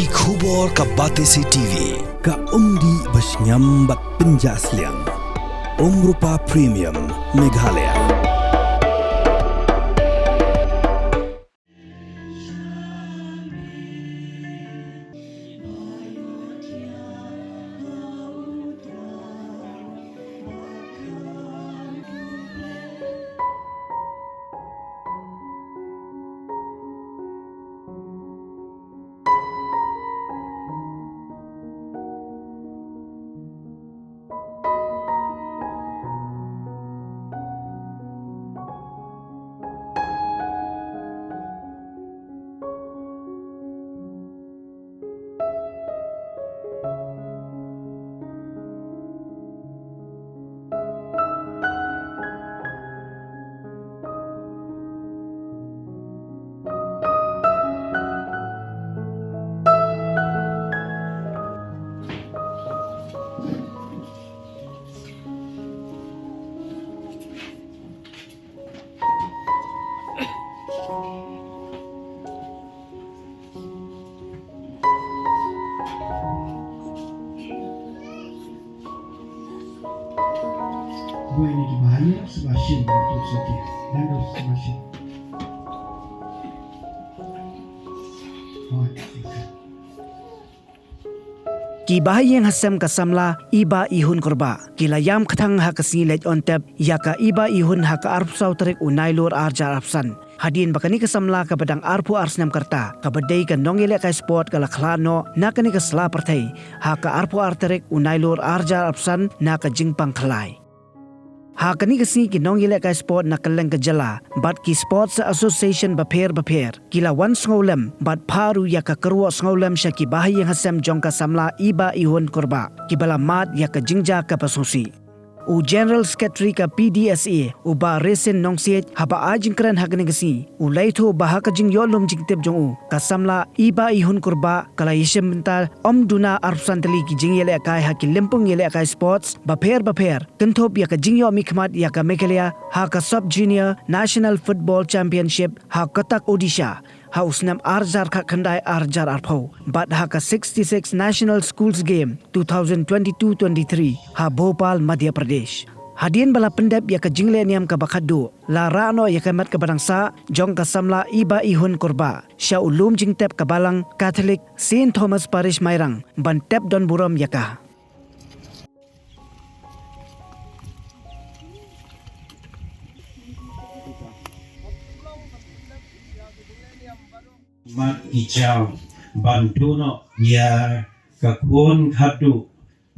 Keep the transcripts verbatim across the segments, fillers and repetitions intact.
Ki khubor ka Batesi T V, ka umdih ba shngiam bad pynjah sliang. Umrupa Premium, Meghalaya. Gue ni di bahaya sebab shin tu sati. Dan tu sebab shin. Oh, okay. Ki bahaïing hasem ka samla Iba Ihun Kurbah ki la ïam kthang ha ka sngi leit on tep ïa ka Iba Ihun ha ka arphew saw tarik u Nailur arhajar arphew san. Hadien ba kane ka samla kaba dang arphew ar snem ka rta, kaba dei ka nongïalehkai sport, ka la khlad noh na kane ka sla pyrthei ha ka arphew ar tarik u Nailur arhajar arphew san na ka jingpang khlai. Ha kane ka sngi ki nongïalehkai sport na kylleng ka jylla bad ki sports association bapher bapher ki la wan sngewlem bad phah ruh ïa ka kyrwoh sngewlem sha ki bahaïing hasem jong ka samla Iba Ihun Kurbah kiba la mad ïa ka jingjia kaba sngewsih. U General Secretary ka P D S A, u Bah Resen Nongsiej, haba ai jingkren ha kane ka sngi, u la ïathuh ba ha ka jingïoh lum jingtip jong u, ka samla Iba Ihun Kurbah ka la ïashim bynta ym duna arphew san tylli ki jingïalehkai ha ki lympung ïalehkai sports bapher bapher, kynthup ïa ka jingïoh mihkhmat ïa ka Meghalaya ha ka Sub Junior National Football Championship ha Cuttack, Odisha, ha u snem arhajar khatkhyndai arhajar arphew, bad ha ka sixty-six National Schools Game two thousand twenty-two twenty-three ha Bhopal, Madhya Pradesh. Hadien ba la pyndep ïa ka jinglehniam kaba khatduh, la rah noh ïa ka met kaba dang sah jong ka samla Iba Ihun Kurbah sha u lum jingtep ka Balang Catholic Saint Thomas Parish Mairang ban tep don burom ïa ka. Mat ki jaw ban duh noh ïa ka khun khatduh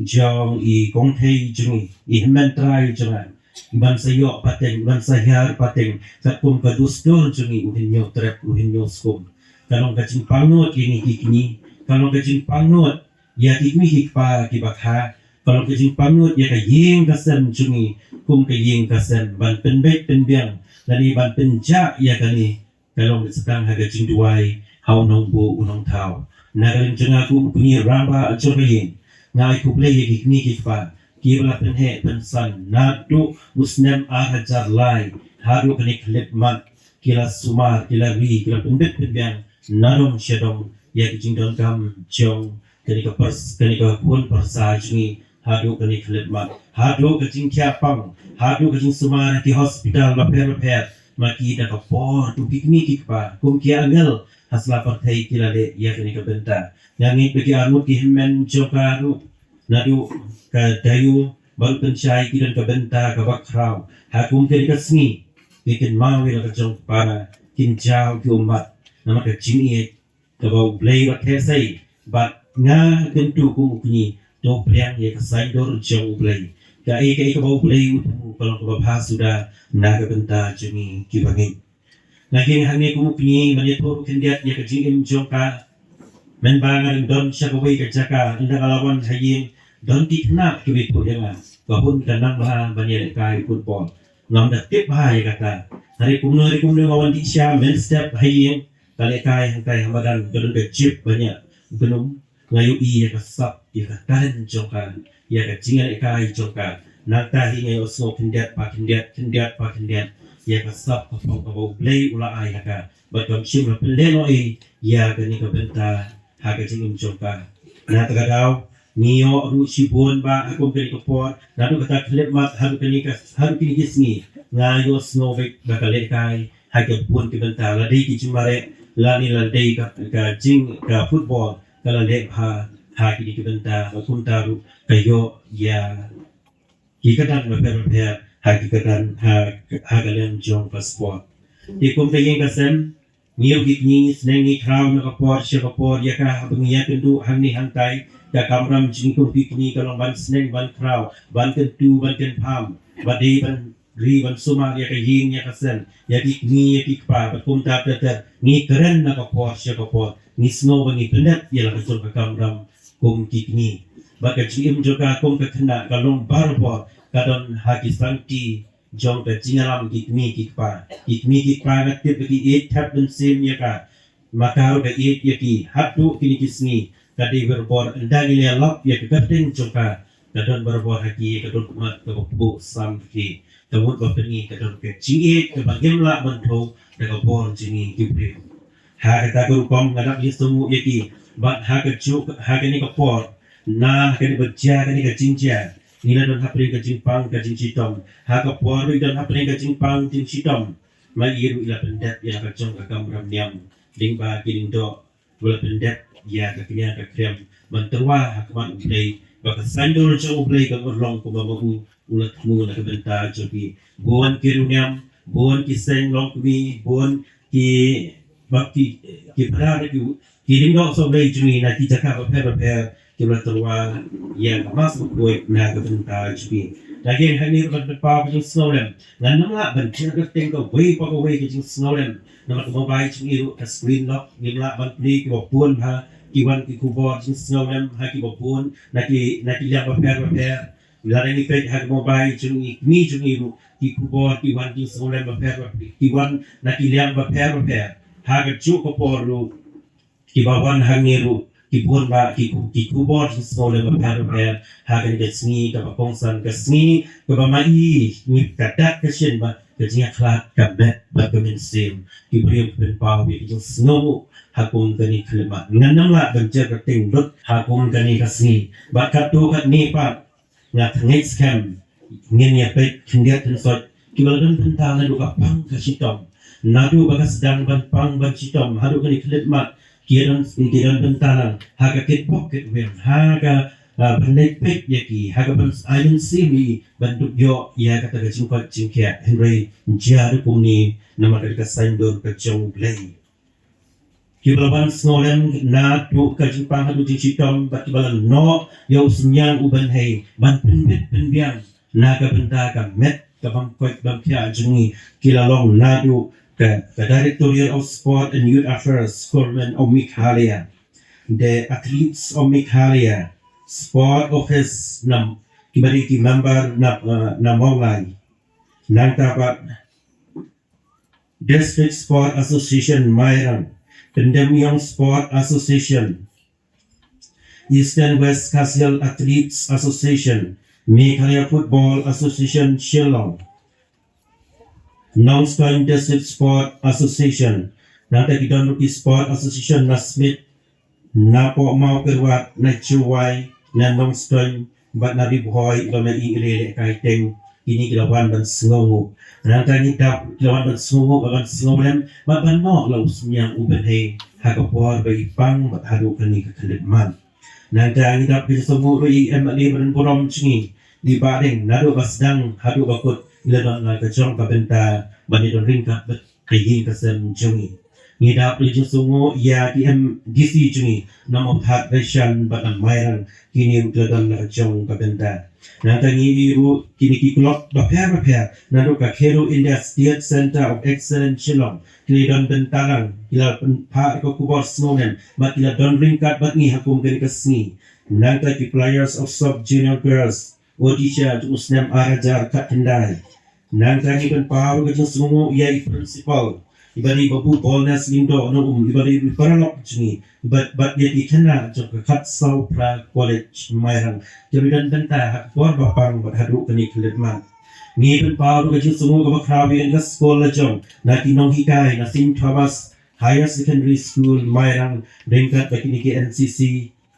jong i kong thei jong i, i hynmen trai jong nga, ban sa ïoh pateng, ban sa hiar pateng katkum ka dustur jong i, u Hynñiewtrep, u Hynñiewskum. Ka long ka jingpangnud ïa ngi ki kñi, ka long ka jingpangnud ïa ki kmie ki kpa kiba kha, ka long ka jingpangnud ïa ka ïing ka sem jong ngi kum ka ïing ka sem, ban pynbeit pynbiang lane ban pynjah ïa kane, ka long ka sa tang ha ka jingduwai ha u nongbuh u nongthaw. Na ka liang jong nga kum u kñi rangbah jong ka ïing, nga ai khublei ïa ki kmie ki kpa kiba la pynheh pynsan naduh u snem ar hajar lai haduh kane ka khyllipmat, ki la sumar, ki la ri, ki la pynbeit pynbiang na dong sha dong ïa ka jingdonkam jong kane ka pyrsa, kane ka khun pyrsa jong ngi, haduh kane ka khyllipmat, haduh ka jingkhiah pang, haduh ka jingsumar ha ki hospital bapher bapher, ma ki da ka por, kum ki kmie ki kpa, kum ki angel ha sla pyrthei ki la leh ïa kane ka bynta. Nga ngeit ba ki arngut ki hynmen jong ka ruh, naduh ka Dayu bad u Pynshai, ki don ka bynta kaba khraw ha kum kane ka sngi, ki kynmaw ïa la ka jong ka para, kin jaw ki ummat namar ka jingïeit kaba U Blei u la theh sei. Bad nga kyntu kum u kñi, to pdiang ïa ka saiñdur jong U Blei. Kaei kaei kaba U Blei u thmu ka long kaba bha suda na ka bynta jong ngi kiba ngeit. Nga ïeng hangne kum u kñi ban ïathuh khyndiat ïa ka jingim jong ka. Mynba nga dang don sha kawei ka jaka, ynda nga la wan ha ïing, don ki khynnah kiba ïathuh ïa nga ba hun ka nang bha ban ïalehkai football. Ngam da tip bha ïa kata. Hynrei kumno hynrei kumno nga wan dih sha mynstep ha ïing, ka lehkai hangtai ha madan, ka don ka jeep bniah. Kumno nga ïohi ïa ka sap, ïa ka talent jong ka, ïa ka jingïalehkai jong ka. Nangta hi nga ïohsngew khyndiat pa khyndiat, khyndiat pa khyndiat ïa ka sap ka phong kaba U Blei u la ai ha ka. Bad kam shym la pynlehnohei ïa kane ka bynta ha ka jingim jong ka. Na kata ka daw ngi ïoh ruh shibun ba ha kum kane ka por, naduh kata ka khyllipmat haduh kane ka, haduh kine ki sngi, nga ïohsngew beit ba ka lehkai ha ki bun ki bynta, la dei ki jingmareh lane la dei ka, ka jing, ka football ka la leh bha ha kine ki bynta, ba kumta ruh ka ïoh ïa ki kyrdan bapher bapher ha ki kyrdan, ha, ha ka liang jong ka sport. Te kum ka ïing ka sem, ngi ruh ki kñi, sneng ngi khraw na ka por sha ka por ïa ka, haba ngi ïakynduh hangne hangtai, ka kamram jong ngi kum ki kñi ka long ban sneng ban khraw, ban kyntu ban kynpham, ba dei ban ri ban sumar ïa ka ïing ïa ka sem, ïa ki kñi ïa ki kpa, bad kumta ter ter ngi kren na ka por sha ka por, ngi sngew ba ngi pyndep ïa la ka jong ka kamram kum ki kñi. Bad ka jingim jong ka kum ka khynnah ka long barabor ka don ha ki sangti jong ka jingïalam ki kmie ki kpa. Ki kmie ki kpa nga tip ba ki ïeit thep mynsiem ïa ka, ma ka ruh ka ïeit ïa ki. Haduh kine ki sngi ka dei barabor, ynda ngi la ïalap ïa ka kyrteng jong ka, ka don barabor ha ki, ka don khmat kaba phuh sam ha ki. Ka mut ba pynïaid ka don ka jingïeit kaba ngim lah ban thew da ka bor jong ngi ki briew. Ha kata ka rukom nga dap ïasngewnguh ïa ki, bad ha kajuh, ha kane ka por, na ha kane ba jia kane ka jingjia, ngi la don hapdeng ka jingpang ka jingshitom. Ha ka por ba ngi don hapdeng ka jingpang jingshitom, ma i ruh i la pyndep ïa la ka jong ka kamram niam, lyngba ki lyngdoh, ba la pyndep ïa ka kñia ka kriam ban tyrwa ha khmat U Blei, ba ka saiñdur jong U Blei kan urlong kumba ma u u la thmu na ka bynta jong ki. Bun ki riewniam, bun ki seng longkmie, bun ki, ba ki, ki para ki, ki lyngdoh sohblei jong ngi na ki jaka bapher bapher, ki la tyrwa ïa ka Mass Bakhuid na ka bynta jong ngi. Te hangne ruh ban pynpaw ka jingsngewlem, ngan ym lah ban jer kyrteng kawei pa kawei ka jingsngewlem, namar ka mobile jong ngi ruh ka screen lock, ngim lah ban plie kiba bun bha ki wan ki khubor jingsngewlem ha kiba bun na ki, na ki liang bapher bapher. Lada ngi peit ha ka mobile jong ngi, kmie jong ngi ruh, ki khubor ki wan jingsngewlem bapher bapher, ki wan na ki liang bapher bapher. Ha kajuh ka por ruh, kiba wan hangne ruh ki bun bha ki khu-, ki khubor jingsngewlem bapher bapher ha kane ka sngi kaba kongsan, ka sngi kaba ma i ngi, ka dak ka shin bad ka jingïakhlad ka met bad ka mynsiem. Ki briew ki pynpaw ïa ka jingsngewnguh ha kum kane ka khyllipmat. Ngan ym lah ban jer kyrteng lut ha kum kane ka sngi. Bad katto katne pat, nga thngan skhem ngin ïa peit khyndiat khynsoit kiba la don bynta naduh ka pang ka shitom, naduh ba ka sdang ban pang ban shitom haduh kane ka khyllipmat, ki don, ki don bynta lang ha ka kitbok kitweng, ha ka, ah, ban leit peit ïa ki, ha ka ban ai mynsiem ïa ki ban dup ïoh ïa kata ka jingkoit jingkhiah. Hynrei jia ruh kumne namar ka dei ka saiñdur ka jong U Blei. Kiba la wan sngewlem naduh ka jingpang haduh jingshitom bad kiba la noh ïa u synñiang u bynhei ban pynbit pynbiang na ka bynta ka met ka bym koit bym khiah jong ngi, ki la long naduh ka, ka Directorate of Sport and Youth Affairs, Government of Meghalaya, the Athletes of Meghalaya, Sport Office, na, kiba dei ki member na, eh, na Mawlai. Nangta pat District Sport Association Mairang, Pyndem Ïong Sport Association, Eastern West Khasi Hills Athletes Association, Meghalaya Football Association Shillong, Nongstoiñ District Sport Association, nangta ki don ruh ki Sport Association na Smit, na Pohmawkyrwat, na Jowai, na Nongstoiñ, bad na Ri Bhoi, ba ma i i leh lehkai teng, kine ki la wan ban sngewnguh. Nangta ngi dap ki la wan ban sngewnguh, bad ban sngewlem, bad ban noh la u synñiang u bynhei ha ka por ba i pang bad haduh kane ka khyllipmat. Nangta ngi dap ki la sngewnguh ruh ïa i M L A ba donburom jong ngi, i Bah Deng, naduh ba sdang haduh ba kut i la don la ka jong ka bynta ban ïadon ryngkat bad ka ïing ka sem jong ngi. Ngi dap la jingsngewnguh ïa ki M D C jong ngi na Mawthadraishan bad na Mairang, kine ruh ki la don la ka jong ka bynta. Nangta ngi ïohi ruh kine ki club bapher bapher naduh ka Khelo India State Centre of Excellence Shillong ki la don bynta lang, ki la pynphah ka khubor sngewlem bad ki la don ryngkat bad ngi ha kum kane ka sngi. Nangta ki players of Sub Junior Girls Odisha jong u snem ar hajar khatkhyndai. Nangta ngi pynpaw ka jingsngewnguh ïa i principal, i ba dei Babu Bolnes Lyngdoh na um, i ba dei i paralok jong ngi, bad, bad ïa ki khynnah jong ka Khadsawphra College Mairang, kiba don bynta ha ka por ba pang bad haduh kane ka khyllipmat. Ngi pynpaw ka jingsngewnguh kaba khraw ïa ka skul la jong na ki nonghikai na Saint Thomas Higher Secondary School Mairang ryngkat bad kine ki N C C,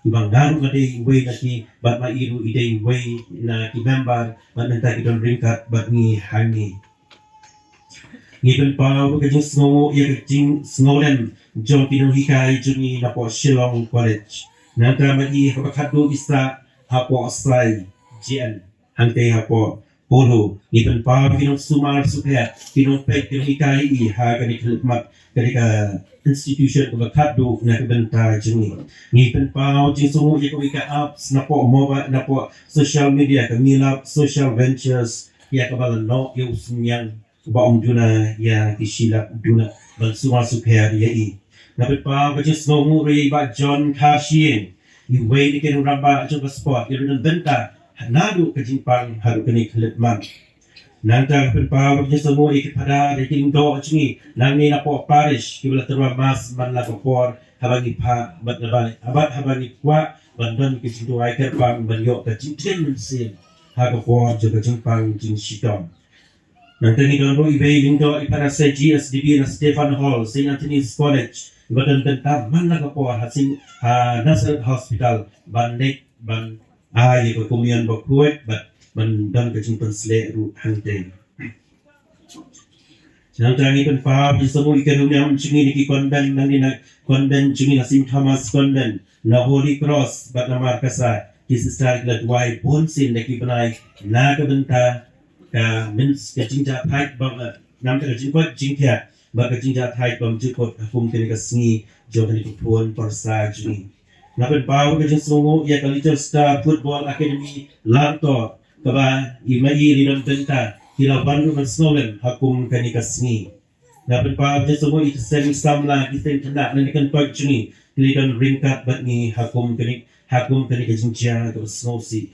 kiba nga ruh nga dei uwei na ki, bad ma i ruh i dei uwei na ki member, bad mynta ki don ryngkat bad ngi hangne. Ngi pynpaw ka jingsngewnguh ïa ka jingsngewlem jong ki nonghikai jong ngi napoh Shillong College. Nangta ma i haba khatduh i sah hapoh Sai J N, hangtei hapoh Polo. Ngi pynpaw ki nongsumar sukher, ki nongpeit, ki nonghikai i ha kane ka khyllipmat, kane ka institution kaba khatduh na ka bynta jong ngi. Ngi pynpaw jingsngewnguh ïa kawei ka apps napoh mobile, napoh social media, ka Milap Social Ventures, ïa kaba la noh ïa u synñiang ba ong duna ïa ki shilak duna ban sumar sukher ïa i. Nga pynpaw ka jingsngewnguh ruh ïa i Bah John Kharshiing, iwei na ki nongrangbah jong ka sport, ïa ruh don bynta naduh ka jingpang haduh kane ka khyllipmat. Nangta nga pynpaw ka jingsngewnguh ïa ki phadar, ïa ki lyngdoh jong ngi nangne napoh parish, kiba la tyrwa mass man la ka por haba ngi phah, bad haba, bad haba ngi kwah ban don ka jingduwai kyrpang ban ïoh ka jingtrei mynsiem ha ka por jong ka jingpang jingshitom. Nangta ngi don ruh iwei i lyngdoh i para C G S D B na Stephan Hall, Saint Anthony's College, iba don bynta man la ka por ha Saint, ha Nazareth Hospital ban leit ban ai ïa ka communion bakhuid bad ban don ka jingpynsleh ruh hangtei. Nangta ngi pynpaw jingsngewnguh ïa ka riewniam jong ngi na ki convent, nangne na convent jong ngi na Saint Thomas Convent, na Holy Cross bad na Markasa, ki sister ki la duwai bunsien da ki bnai na ka bynta ka myns, ka jingjahthait bym, eh, namar ka jingkoit jingkhiah bad ka jingjahthait bymjukut ha kum kane ka sngi jong kane ka pyrsa jong ngi. Nga pynpaw ka jingsngewnguh ïa ka Little Star Football Academy Langtor, kaba i ma i ruh i don bynta, ki la wan ruh ban sngewlem ha kum kane ka sngi. Nga pynpaw ka jingsngewnguh ïa ki seng samla, ki seng khynnah na ka kyntoit jong ngi, ki la don ryngkat bad ngi ha kum kane, ha kum kane ka jingjia kaba sngewsih.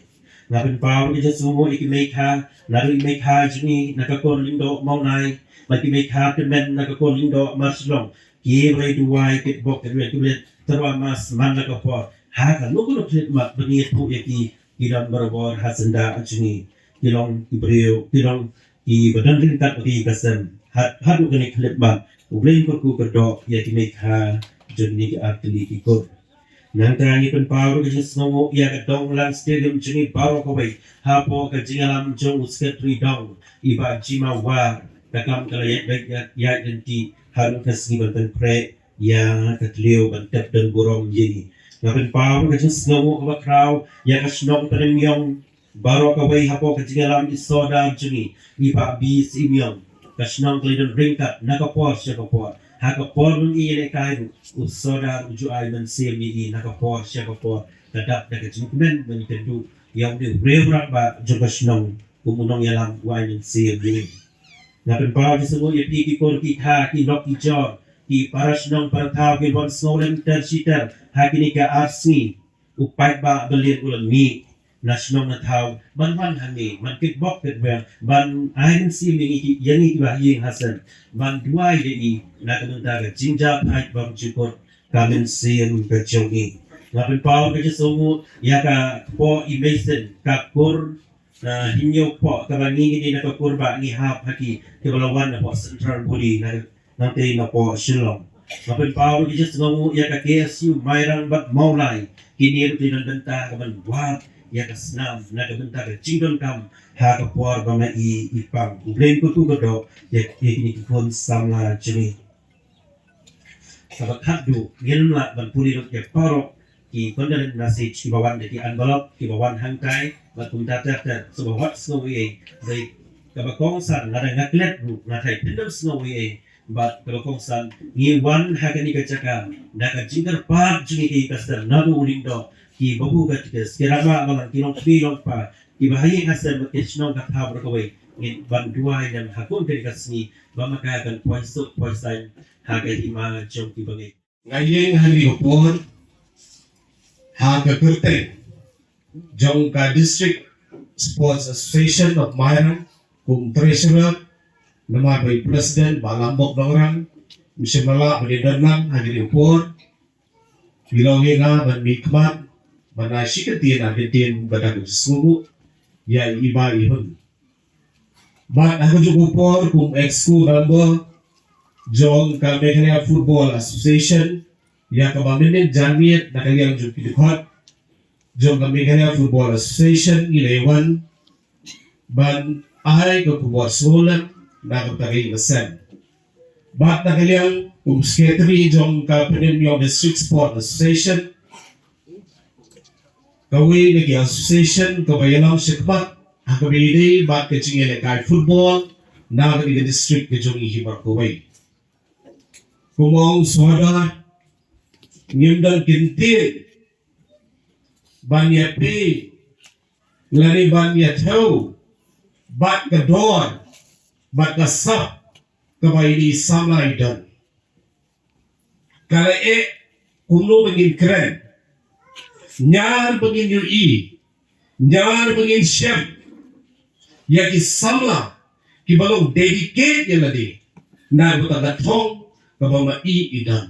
Nga pynpaw ka jingsngewnguh ïa ki meikha, naduh i meikha jong ngi na ka kur Lyngdoh Mawlai, bad ki meikha tymmen na ka kur Lyngdoh Marshillong, kiba la duwai kitbok kitrwiang, kiba la tyrwa mass man la ka por ha kano kano ka khyllipmat, ba ngi ïathuh ïa ki, ki don barabor ha syndah jong ngi, ki long ki briew, ki long kiba don ryngkat bad ngi ka sem ha, haduh kane ka khyllipmat. U Blei un kyrkhu kyrdoh ïa ki meikha jong kine ki artylli ki kur. Nangta ngi pynpaw ruh ka jingsngewnguh ïa ka Donglang Stadium jong ngi baroh kawei, hapoh ka jingïalam jong u Secretary Dong, i Bah Jima War, ka kam ka la ïaid beit ïaid, ïaid lynti haduh ka sngi ban pynkhreh ïa ka thliew ban tep don burom ïa ngi. Nga pynpaw ruh ka jingsngewnguh kaba khraw ïa ka shnong Pynmiong baroh kawei, hapoh ka jingïalam i Sordar jong ngi, i Bah B C Miong. Ka shnong ka la don ryngkat na ka por sha ka por. Ha ka por ba ngi ïalehkai ruh, u Sordar u ju ai mynsiem ïa i na ka por sha ka por, ka dap da ka jingkmen ba ngi kynduh ïa une u rangbah jong ka shnong kum u nongïalam, u ai mynsiem ïa i. Nga pynpaw jingsngewnguh ïa phi ki kur ki kha, ki lok ki jor, ki para shnong para thaw, kiba wan sngewlem ter shi ter ha kine ki ar sngi. U paidbah ba lieh u la mih na shnong na thaw ban wan hangne, ban kitbok kitwiang, ban ai mynsiem ïa ngi ki, ïa ngi kiba ha ïing ha sem, ban duwai ïa i na ka bynta ka jingjahthait bymjukut, ka mynsiem ka jong i. Nga pynpaw ka jingsngewnguh ïa ka kpoh i Meisin, ka kur, ah, Hynñiewkpoh, kaba ngi ngi dei na ka kur ba ngi hap ha ki, kiba la wan napoh Central Body na, nangtei napoh Shillong. Nga pynpaw ruh ka jingsngewnguh ïa ka K S U Mairang bad Mawlai, kine ruh ki don bynta ka ban wad ïa ka snam na ka bynta ka jingdonkam ha ka por ba ma i i pang. U Blei un kyrkhu kyrdoh ïa, ïa kine ki khun samla jong ngi. Kaba khatduh, ngin lah ban pule lut ïa baroh ki condolence message kiba wan da ki envelope kiba wan hangtai, bad kumta ter ter, sngewbha wat sngew ei ei, dei kaba kongsan, lada nga klet ruh nga thait, phin ym sngew ei ei, bad kaba kongsan, ngi wan ha kane ka jaka da ka jingkyrpad jong ngi ki custom naduh u lyngdoh, ki babu katekis, ki rangbah balang, ki longkmie longkpa, kiba ha ïing ha sem bad ki shnong ka thaw baroh kawei, ngin ban duwai lem ha kum kane ka sngi ba ma ka kan poi suk poi saiñ ha ka hima jong ki bangeit. Nga ïeng ha kane ka por ha ka kyrteng jong ka District Sports Association of Mairang kum treasurer, namar ba i president Bah Lambok Nongrang um shym la lah ban ïadon lang ha kane ka por. Phi long ïa nga ban mihkhmat ban ai shi kyntien ar kyntien ban da ka jingsngewnguh ïa i Bah i Hun. Bad ha kajuh ka por kum exco member, jong ka Meghalaya Football Association, ïa kaba mynnin janmiet na ka liang jong ki dkhot jong ka Meghalaya Football Association, ngi la ïa wan ban ai ka khubor sngewlem na ka bynta ka ïing ka sem. Bad na ka liang kum secretary jong ka Pyndenmyong District Sport Association, kawei na ki association kaba ïalam shakhmat ha kaba ïadei bad ka jingïalehkai football na ka district ka jong ngi hi markawei. Kum u ong Sohra, ngim don kyntien ban ïapei lane ban ïathew bad ka dor bad ka sap kaba ine i samla i don. Ka la eh kumno ba ngin kren, ñiar ba ngin ïohi, ñiar ba ngin shem ïa ki samla kiba long dedicate ïa lade na ka bynta ka thong kaba ma i i don.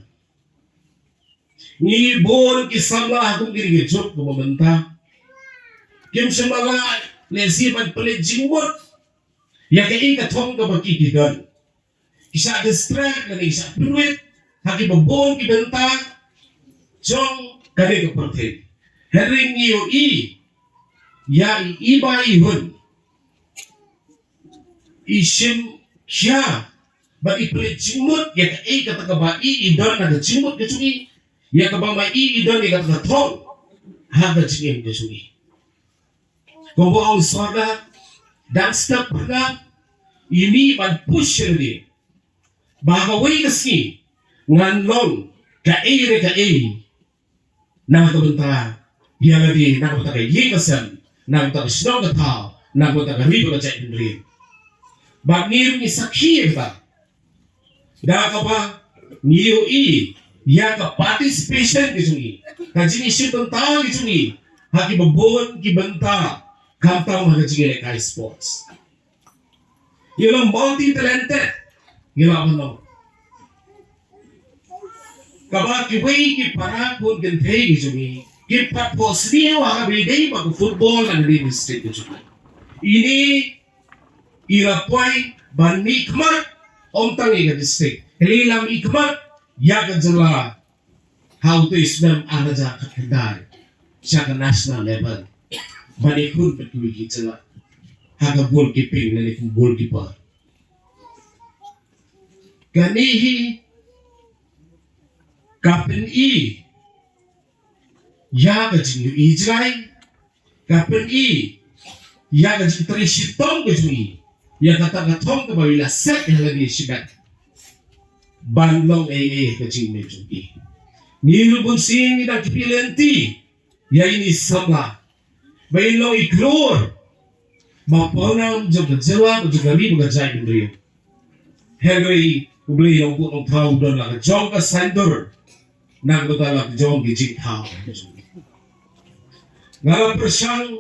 Ngi bun ki samla ha kum kine ki juk kaba mynta kim shym la leh shi ban pynleit jingmut ïa kaei ka thong kaba ki ki don. Ki shah distract lane ki shah pynwit ha kiba bun ki bynta jong kane ka pyrthei. Hynrei ngi ïohi ïa i, i Bah Ihun i shim khia bad i pynleit jingmut ïa kaei kata kaba i i don ha ka jingmut ka jong i, ïa kaba ma i i don ïa kata ka thong ha ka jingim ka jong i. Kumba ong Sohra, dang step pyrkhat i mih ban push ïa lade ba ha kawei ka sngi ngan long kaei re kaei na ka bynta ïa lade, na ka bynta ka ïing ka sem, na ka bynta ka shnong ka thaw, na ka bynta ka ri bad ka jaitbynriew. Bad ngi ruh ngi sakhi ïa kata da kaba ngi ïohi ïa ka participation ka jong i, ka jingïashim bynta ka jong i ha kiba bun ki bynta, khamtam ha ka jingïalehkai sports. Ngi long multi talented, ngi long, ngi long. Kaba kiwei ki para khun kynthei ki jong ngi kim pat phohsniew ha kaba ïadei bad ka football na ka district ka jong ngi. Ine i la poi ban mihkhmat ym tang ïa ka district, hynrei i la mihkhmat ïa ka jylla ha uto u snem ar hajar khatkhyndai sha ka national level ban ïakhun bad kiwei ki jylla ha ka goalkeeping lane kum goalkeeper. Kane hi ka pyni ïa ka jingïohi jngai, ka pyni ïa ka jingtrei shitom ka jong i ïa kata ka thong kaba i la set ïa lade shimet ban long ei ei ha ka jingim jong i. Ngi ruh bun sien ngi dang kyrpad lynti ïa ine i samla ba in long i klur ba pawnam jong ka jylla, jong ka ri bad ka jaitbynriew. Hynrei U Blei u nongbuh nongthaw u don la ka jong ka saiñdur na ka bynta la ka jong ki jingthaw. Nga la pyrshang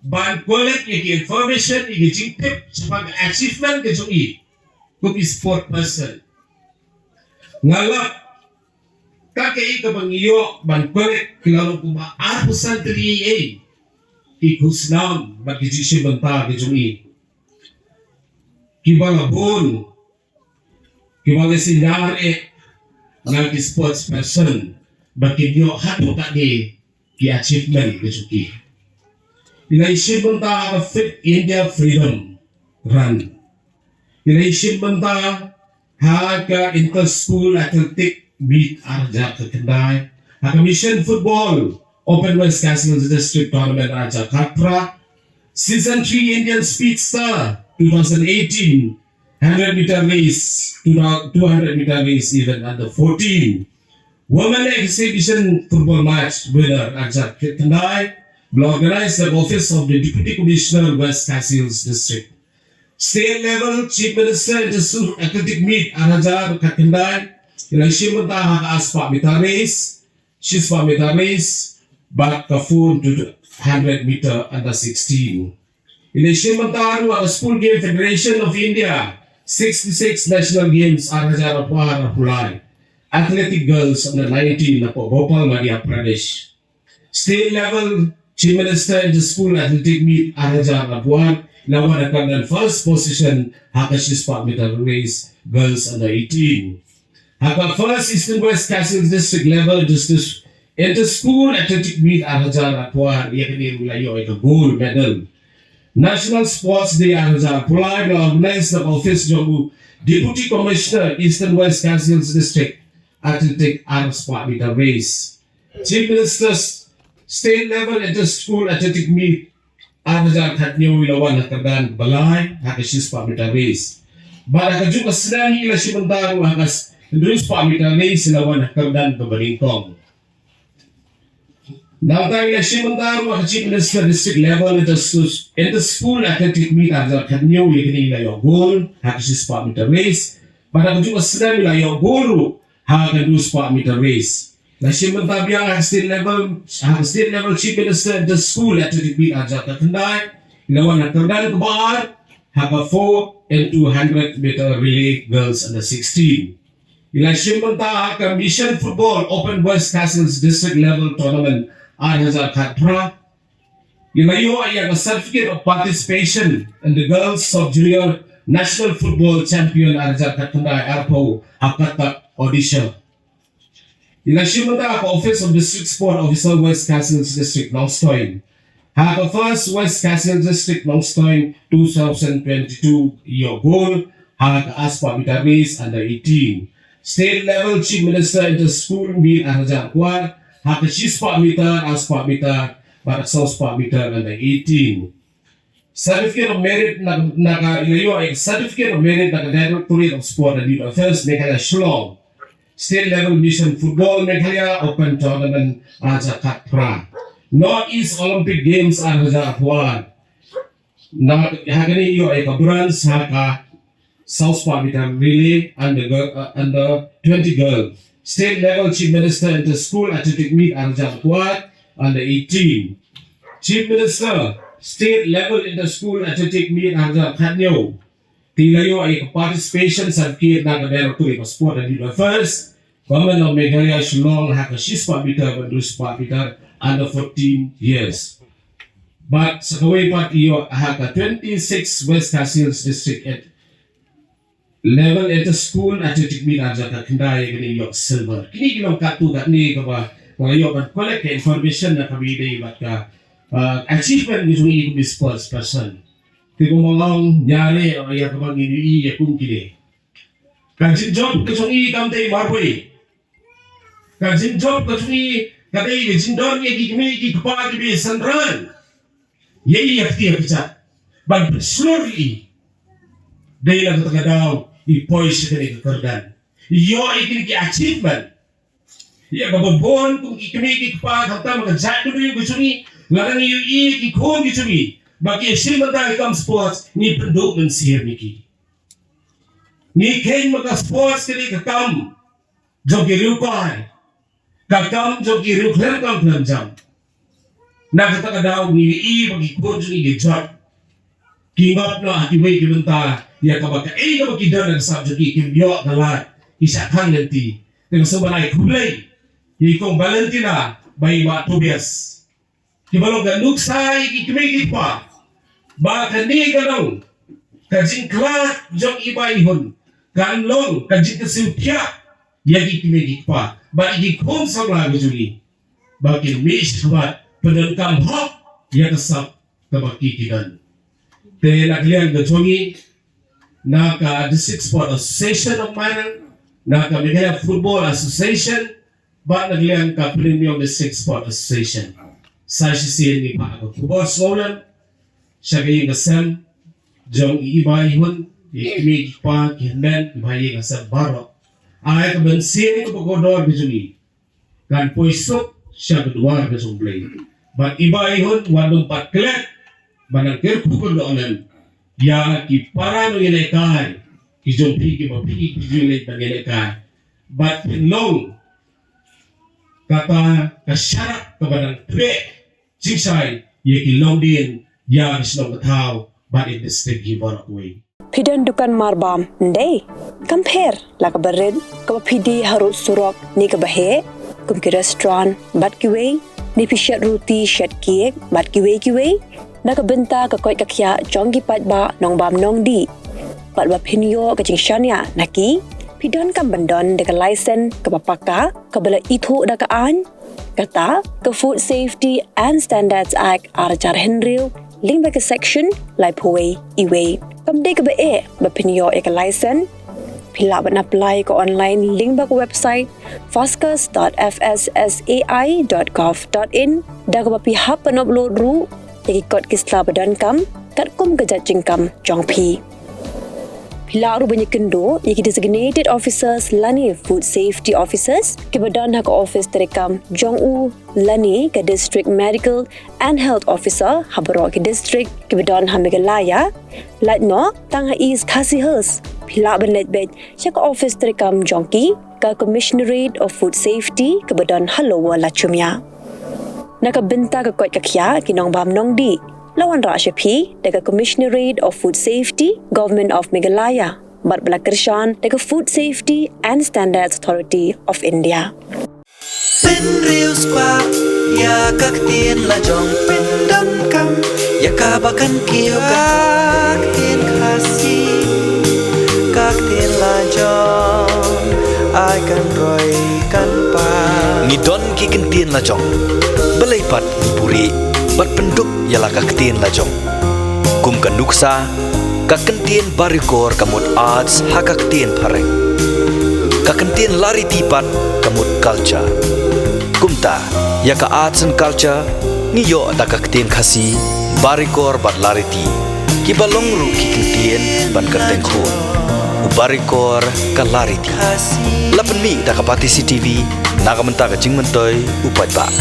ban collect ïa ki information, ïa ki jingtip shaphang ka achievement ka jong i kum i sport person. Nga la, ka kaei kaba ngi ïoh ban collect, ki la long kumba arphew san tylli ei ei ki khusnam bad ki jingshim bynta ki jong i, kiba la bun, kiba la sdang eh na ki sports person ba ki ïoh haduh katne ki achievement ki jong ki. I la ïashim bynta ha ka Fit India Freedom Run. I la ïashim bynta ha ka Inter School Athletic Meet ar hajar khatkhyndai, ha ka Mission Football Open West Khasi Hills District Tournament ar hajar khatphra, Season three Indian Speedster two thousand eighteen, hundred meter race, two hundred meter race event under fourteen, Women Exhibition Football Match winner ar hajar khatkhyndai, ba la organize da ka Office of the Deputy Commissioner West Khasi Hills District. State level Chief Minister Inter School Athletic Meet ar hajar khatkhyndai, i la ïashim bynta ha ka arspah meter race, shispah meter race bad ka four into hundred meter under sixteen. I la ïashim bynta ruh ha ka School Game Federation of India sixty-six National Games ar hajar arphew ar arphew lai, Athletic Girls under nineteen napoh Bhopal, Madhya Pradesh. State level Chief Minister Inter School Athletic Meet ar hajar arphew ar, i la wan ha ka first position ha ka shispah meter race Girls under eighteen. Ha ka first Eastern West Khasi Hills District level, just this inter school athletic meet ar hajar arphew ar, ïa kane ruh la ïoh ïa ka gold medal. National Sports Day ar hajar arphew lai la organize da ka office jong u Deputy Commissioner Eastern West Khasi Hills District, athletic ar spah meter race. Chief Minister's state level inter school athletic meet ar hajar khathynñiew i la wan ha ka kyrdan ba lai ha ka shispah meter race. Bad ha kajuh ka snem i la shim bynta ruh ha ka hynriew spah meter race i la wan ha ka kyrdan kaba nyngkong. Nangta i la shim bynta ruh ha ka Chief Minister District Level Inter School Athletic Meet ar hajar khathynñiew, ïa kane i la ïoh gold ha ka shispah meter race. Bad ha kajuh ka snem i la ïoh gold ruh ha ka hynriew spah meter race. La shim bynta biang ha ka state level, ha ka state level Chief Minister Inter School Athletic Meet ar hajar khatkhyndai, i la wan ha ka kyrdan kaba ar ha ka four into hundred meter relay girls under sixteen. I la shim bynta ha ka Mission Football Open West Khasi Hills District Level Tournament ar hajar khatphra. I la ïoh ïa ka Certificate of Participation in the Girls Sub Junior National Football Champion ar hajar khatkhyndai arphew ha Cuttack, Odisha. I la shim bynta ha ka Office of District Sport Officer, West Khasi Hills District, Nongstoiñ. Ha ka First West Khasi Hills District, Nongstoiñ, two thousand twenty-two, ïoh gold ha ka ar spah meter race under eighteen. State level Chief Minister Inter School Meet ar hajar kwar ha ka shispah meter, ar spah meter bad saw spah meter under eighteen. Certificate of Merit na, na ka, i la ïoh ïa ka Certificate of Merit na ka Directorate of Sport and Youth Affairs, Meghalaya, Shillong. State Level Mission Football Meghalaya Open Tournament ar hajar khatphra. North East Olympic Games ar hajar arphew ar. Na, ha kane i ïoh ïa ka bronze ha ka saw spah meter relay under girl, uh, under twenty girl. State level Chief Minister Inter School Athletic Meet ar hajar kwar under eighteen. Chief Minister State level Inter School Athletic Meet ar hajar khathynñiew. Te i la ïoh ïa ka participation certificate na ka Directorate of Sport and Youth Affairs, Government of Meghalaya, Shillong, ha ka shispah meter bad hynriew spah meter under fourteen years. Bad sa kawei pat i ïoh ha ka twenty-six West Khasi Hills District at level inter school athletic meet ar hajar khatkhyndai, ïa kane i ïoh silver. Kine ki long katto katne kaba nga la ïoh ban collect ka information na kaba ïadei bad ka, uh, achievement ka jong i kum i sports person. Te kumba nga ong, ñiah re ïa kaba ngin ïohi ïa kum kine. Ka jingjop ka jong i kam dei marwei. Ka jingjop ka jong i ka dei ka jingdon ïa ki kmie ki kpa kiba ïasynran ïa i ïa kti ïa kjat ban pynshlur ïa i. Dei na kata ka daw i poi sha kane ka kyrdan, i ïoh ïa kine ki achievement. Ïa kaba bun kum ki kmie ki kpa khamtam ha ka jaitbynriew ka jong i, lada ngi ïohi ïa ki khun ki jong i ba ki ïashim bynta ha ki kam sports, ngi pynduh mynsiem ïa ki. Ngi kheiñ ba ka sports ka dei ka kam jong ki riewkai, ka kam jong ki riew khlem kam khlem jam. Na kata ka daw ngi ïohi ba ki khun jong ngi ki jot, ki ngop noh ha kiwei ki bynta ïa kaba kaei kaba ki don ha ka sap jong ki kim ïoh ka lad, ki shah khang lynti. Te nga sngewbha ban ai khublei ïa i Kong Valentina bad i Bah Tobias, kiba long ka nuksa ïa ki kmie ki kpa. Ba kane ka long ka jingkhlad jong i Bah Ihun, kan long ka jingkyrsiew thiah ïa ki kmie ki kpa bad ïa ki khun samla ka jong ngi, ba kin mih shakhmat pyndonkam hok ïa ka sap kaba ki ki don. Te na ka liang ka jong ngi, na ka District Sport Association of Mairang, na ka Meghalaya Football Association, bad na ka liang ka Premium District Sport Association, sa shisien ngi phah ka khubor sngewlem sha ka ïing ka sem jong i Bah Ihun, ïa ki kmie ki kpa, ki hynmen, ki bahaïing hasem baroh. Ai ka mynsiem kaba kordor ka jong i kan poi suk sha ka duwar ka jong U Blei. Bad i Bah Ihun, wat nym pat klet ban nang kyrkhu kyrdoh lem ïa ki para nongïalehkai ki jong phi kiba phi, phi ju leit ban ïalehkai. Bad phin long kata ka sharak kaba nang treh jingshai ïa ki longdien, ïa ki shnong ka thaw bad ïa ki district hi baroh kawei. Phi don dukan marbam, ym dei? Kam pher la kaba rit, kaba phi die harud surok ne kaba heh, kum ki restaurant bad kiwei, ne phi shet ruti, shet cake bad kiwei kiwei, na ka bynta ka koit ka khiah jong ki paidbah nongbam nongdih. bad ba phin ïoh ka jingshaniah na ki, phi donkam ban don da ka laisen kaba paka, kaba la ithuh da ka aiñ, kata ka Food Safety and Standards Act ar hajar hynriew, lyngba ka section laiphew wei E wei. Kam dei kaba eh ba phin ïoh ïa ka laisen, phi lah ban apply ka online lyngba ka website foscas dot F S S A I dot gov dot in, da kaba phi hap ban upload ruh ïa ki kot ki sla ba donkam katkum ka jait jingkam jong phi. Phi lah ruh ban ïakynduh ïa ki designated officers lane food safety officers kiba don ha ka office treikam jong u lane ka District Medical and Health Officer ha baroh ki district kiba don ha Meghalaya. Lait noh tang ha East Khasi Hills, phi lah ban leit beit sha ka office treikam jong ki, ka Commissionerate of Food Safety kaba don ha Lower Lachumia. Na ka bynta ka koit ka khiah ki nongbam nongdih, la wanrah sha phi da ka Commissionerate of Food Safety, Government of Meghalaya, bad ba la kyrshan da ka Food Safety and Standards Authority of India. Pynriewspah ïa ka ktien la jong, pyndonkam ïa kaba kan kiew ka ktien Khasi. Ka ktien la jong, ai kan roi kan pa. Ngi don ki ktien la jong. Balei pat ngi buhrieh bad pynduk ïa la ka ktien la jong. Kum ka nuksa, ka ktien Barikor ka mut arts ha ka ktien phareng. Ka ktien Lariti pat ka mut culture. Kumta, ïa ka arts and culture ngi ïoh da ka ktien Khasi, Barikor bad Lariti, kiba long ruh ki ktien ban kyrteng khun. U Barikor ka Lariti. La pynmih da ka Batesi TV na ka bynta ka jingmyntoi u paidbah.